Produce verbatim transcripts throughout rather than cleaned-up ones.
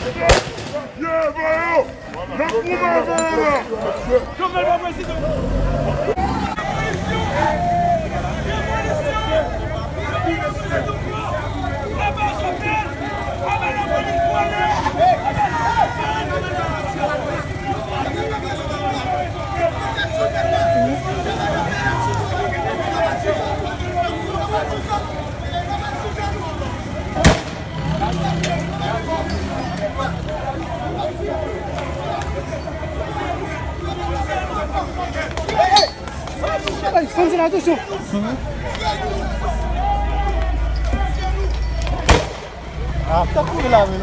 Ye, voye yo! N ap goumen avè yo la! Jovenel pa prezidan! Revolisyon! Revolisyon! Jovenel se tout bon! Aba Jovenel! Aba lapolis vòlè! Aba Jovenel! Ay, fanm se la, atansyon. Ah, ta kouri la, men.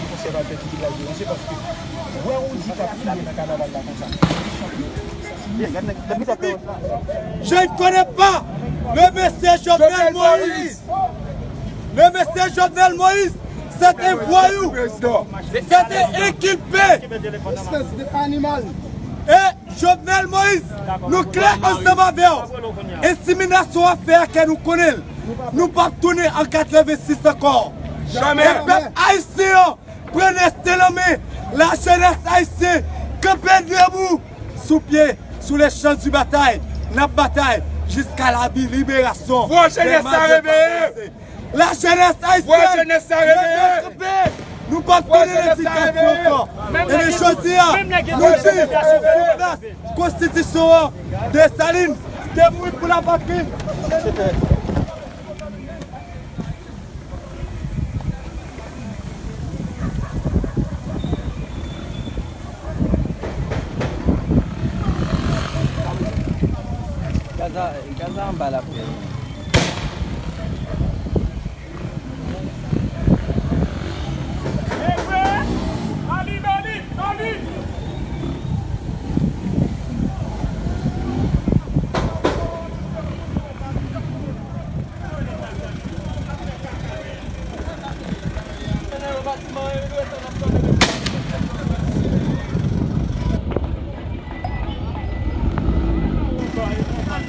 Konsèvatè ki te pral deranje, paske wè yon di k ap file nan kanaval la konsa. Je ne connais pas le monsieur Jovenel Moïse. Le monsieur Jovenel Moïse, c'est un voyou. C'est un inculpé. Espèce de animal. E Jovenel Moïse, nou klè ansanm avè w. Enstiminasyon w ap fè a, kè nou konnen l. Nou p ap tounen an katrevensis ankò. Jamè. E pèp ayisyen an pran desten l an men. Lajenès ayisyen kanpe debou sou pye, sou le champ du batay. N ap batay jiska la liberasyon. Fò jenès la reveye. Lajenès ayisyèn, leve kanpe! Nou p ap tande lendikasyon ankò. Ebyen, jodi a, nou di, sou plas konstitisyon an, Desalin te mouri pou lapatri. Gaza, Gaza anba lapli.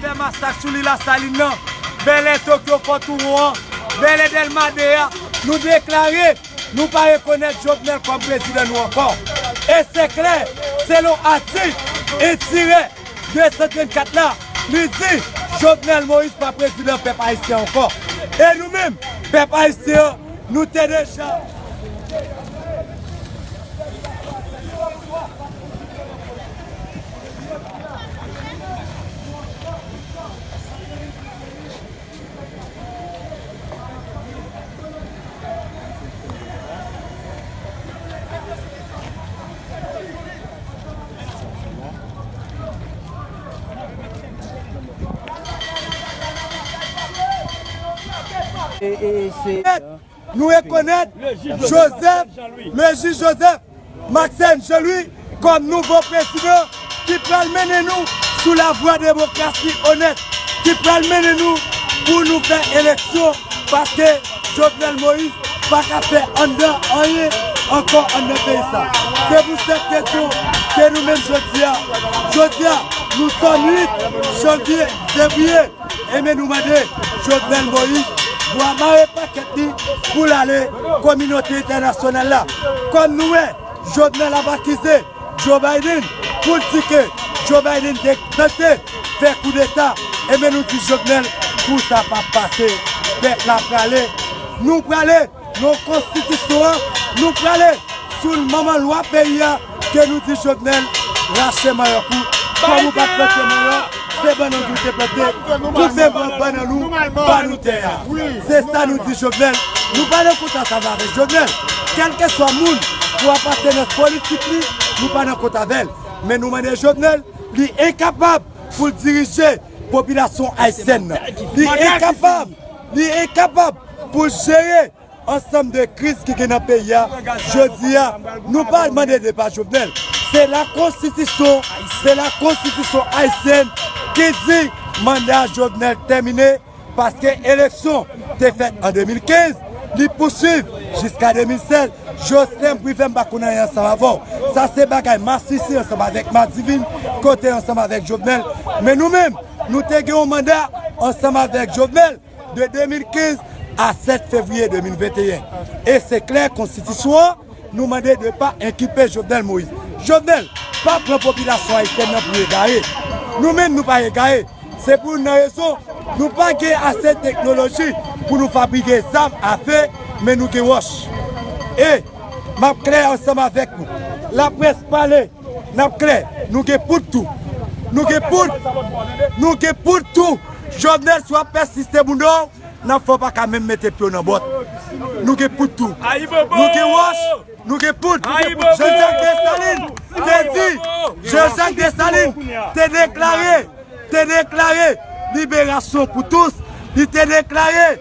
Fè masak sou Lil Lasalin nan, bèlè Tokyo Fò Touwon an, bèlè Dèlma de a, nou deklare nou pa rekonèt Jovenel kòm prezidan nou ankò. E se klè, selon atik entirè de san trannkat la, li di Jovenel Moïse pa prezidan pèp ayisyen ankò. E nou menm, pèp ayisyen an, nou te deja E, e, se Nou rekonèt Joseph, le jij Joseph Maxène Jean-Louis, kòm nouvo prezidan ki pral mennen nou sou lavwa demokrasi onèt, ki pral mennen nou pou nou fè eleksyon, paske Jovenel Moïse pa ka fè anndan anyen ankò anndan peyi sa. Se pou sèt rezon ke nou menm jodi a, jodi a, nou sòm uit janvye, fevriye, Ebyen, nou mande Jovenel Moïse bwa mare pakèt li pou l ale kominote entènasyonal la. Kòm nou wè, Jovenel ap akize Joe Biden pou l di ke Joe Biden te tante fè koudeta. Ebyen, nou di Jovenel, kou sa p ap pase. Pèp la prale. Nou prale. Nan konstitisyon an, nou prale sou manman lwa peyi a ke nou di Jovenel rache manyòk ou. Kòm ou pa t plante manyòk, se bannann ou te plante. Koupe bran bannann ou, ba nou tè a. Se sa nou di Jovenel. Nou pa nan kont ansanm avèk Jovenel. Kèlkeswa moun pou apatenans politik li, nou pa nan kont avè l. Men nou mande Jovenel, li enkapab pou l dirije popilasyon ayisyèn nan. Li enkapab, li enkapab pou l jere ansanm de kriz ki gen nan peyi a. Jodi a, nou pa mande depa Jovenel. Se la konstitisyon, se la konstitisyon ayisyèn ki di manda Jovenel tèmine, paske eleksyon te fèt an de mil kenz, Li pouswiv jiska de mil sèz. Joslin Privè, m pa konn anyen ansanm avè w. Sa se bagay masisi ansanm avèk Madivin, kote ansanm avèk Jovenel. Men nou menm, nou te gen yon manda ansanm avèk Jovenel de de mil kenz a sèt fevriye de mil venteyen. E se klè, konstitisyon an, nou mande depa enkilpe Jovenel Moïse. Jovenel pa pran popilasyon ayisyèn nan pou egare. Nou menm, nou pa egare. Se pou youn nan rezon, nou pa gen ase teknoloji pou nou fabrike zam afe, men nou gen wòch. E m ap klè ansanm avèk nou. Laprès pale, n ap klè, nou gen poud tou. Nou gen poud, nou gen poud tou. Jovenel, si w ap pèsiste moun nan, n ap fè w pa ka menm mete pye w nan bòt. Nou gen poud tou. Nou gen wòch, nou gen poud. Jean-Jacques Dessalines te di, Jean-Jacques Dessalines te deklare, te deklare liberasyon pou tous. Li te deklare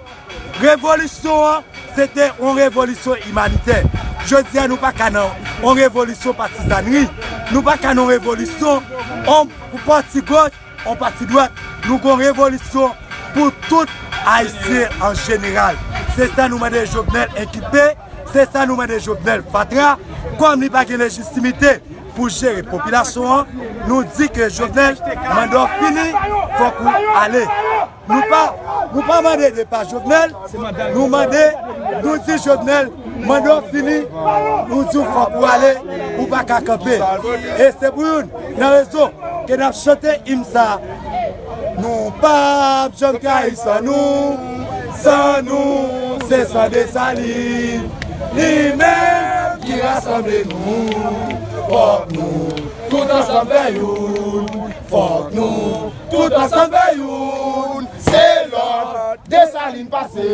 revolisyon an, se te yon revolisyon imanitè. Jodi a, nou pa ka nan yon revolisyon patizanri. Nou pa ka nan yon revolisyon yon pati goch, yon pati dwat. Nou gon revolisyon pou tout Ayisyen an jeneral. Se sa nou mande Jovenel enkilpe, se sa nou mande Jovenel fatra. Kòm li pa gen lejitimite pou jere popilasyon an, nou di ke Jovenel, manda w fini, fòk ou ale. Nou pa, nou pa mande depa Jovenel, nou mande, nou di Jovenel, manda w fini, nou di w fòk ou ale, ou pa ka kanpe. E se pou youn nan rezon ke n ap chante im sa. Nou p ap janm trayi san nou, san nou, se san Desalin. Li menm ki rasanble nou. Fòk nou tout ansanm fè youn. Fòk nou tout ansanm fè youn. Se lòd Desalin pase.